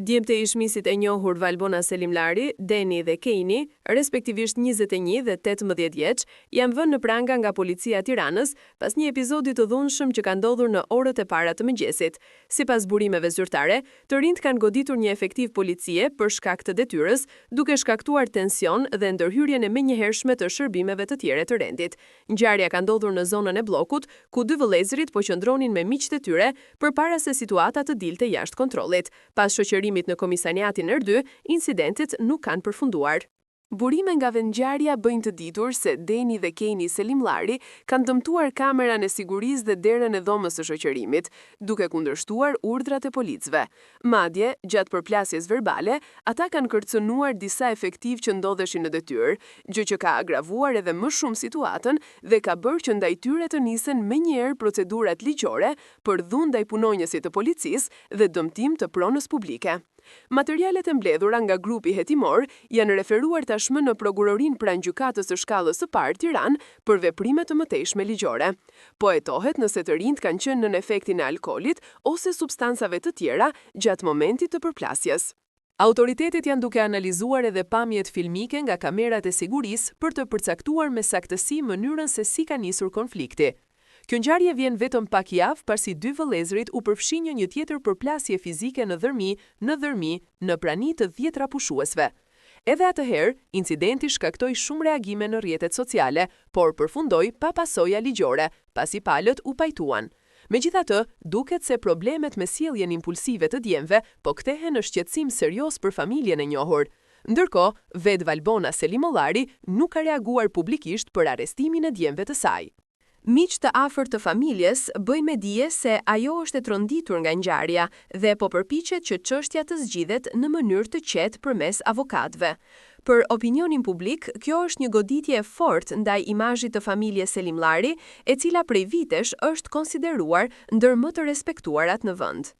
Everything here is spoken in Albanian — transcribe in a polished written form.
Djemtë e ish-misit e njohur Valbona Selimllari, Deni dhe Kejni, respektivisht 21 dhe 18 vjeç, janë vënë në pranga nga Policia e Tiranës pas një episodi të dhunshëm që ka ndodhur në orët e para të mëngjesit. Sipas burimeve zyrtare, të rinjtë kanë goditur një efektiv policie për shkak të detyrës, duke shkaktuar tension dhe ndërhyrjen e menjëhershme të shërbimeve të tjere të rendit. Ngjarja ka ndodhur në zonën e Bllokut, ku dy vëllezërit po qëndronin me miqtë e tyre përpara se situata të dilte jashtë kontrollit. Pas shoqërimit në komisariatin R2, incidentet nuk kanë përfunduar. Burime nga vendngjarja bëjnë të ditur se Deni dhe Kejni Selimllari kanë dëmtuar kameran e sigurisë dhe derën e dhomës së shoqërimit, duke kundërshtuar urdhrat e policëve. Madje, gjatë përplasjes verbale, ata kanë kërcënuar disa efektivë që ndodheshin në detyrë, gjë që ka agravuar edhe më shumë situatën dhe ka bërë që ndaj tyre të nisen menjëherë procedurat ligjore për dhunë ndaj punonjësit të policisë dhe dëmtim të pronës publike. Materialet e mbledhura nga grupi hetimor janë referuar tashmë në Prokurorinë pranë Gjykatës së Shkallës së Parë Tiranë për veprime të mëtejshme ligjore. Po hetohet nëse të rinjtë kanë qenë nën efektin e alkoolit ose substancave të tjera gjatë momentit të përplasjes. Autoritetet janë duke analizuar edhe pamjet filmike nga kamerat e sigurisë për të përcaktuar me saktësi mënyrën se si ka nisur konflikti. Kjo ngjarje vjen vetëm pak javë pasi dy vëllezërit u përfshinë në një tjetër përplasje fizike në Dhërmi, në Dhërmi, në prani të dhjetra pushuesve. Edhe atëherë, incidenti shkaktoi shumë reagime në rrjetet sociale, por përfundoi pa pasoja ligjore, pasi palët u pajtuan. Megjithatë, duket se problemet me sjelljen impulsive të djemve po kthehen në shqetësim serioz për familjen e njohur. Ndërkohë, vetë Valbona Selimollari nuk ka reaguar publikisht për arrestimin e djemve të saj. Miq të afërt të familjes bëjnë me dije se ajo është e tronditur nga ngjarja dhe po përpiqet që çështja të zgjidhet në mënyrë të qetë përmes avokatëve. Për opinionin publik, kjo është një goditje e fortë ndaj imazhit të familjes Selimllari, e cila prej vitesh është konsideruar ndër më të respektuarat në vend.